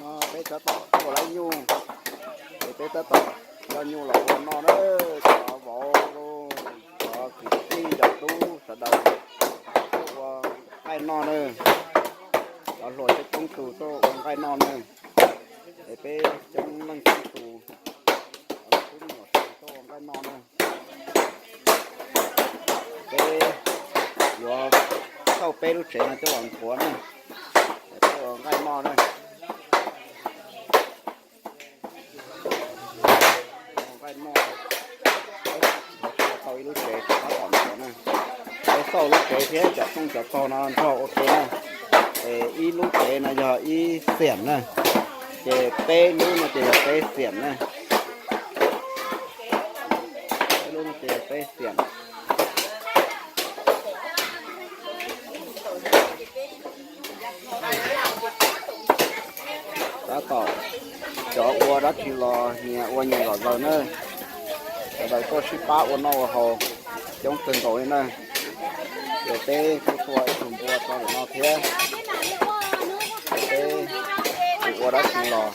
Peb tab tom ua lawv nyuj, ces peb tab tom coj nyuj los ua noj na, cov vauv, cov kwv tij cov tub sawv daws tuaj ua nqaij noj na, cov hluas coob coob tus tuaj ua nqaij noj na, es peb coob leej coob tus, cov tub me nyuam tuaj ua nqaij noj na. Peb yuav thauj peb lub tsev no coj los nthuav na, es tuaj ua nqaij noj na. Nqaij noj, tau ib lub tsev tab tom nthuav na. Peb xauj lub tsev thiab cov rooj cov tog no nrog ua ke na. Es ib lub tsev no yog ib xiam na, ces peb lub no ces yog peb xiam na. Peb lub no ces yog peb xiam. Tab tom cov ua dab tsi los nyias ua nyias zom zaws na, sawv daws tuaj sib pab ua noj ua haus coob kawg nkaus li na. Ces peb kuj tua ib tug npua rau ntawm no thiab, ces peb tsis ua dab tsi los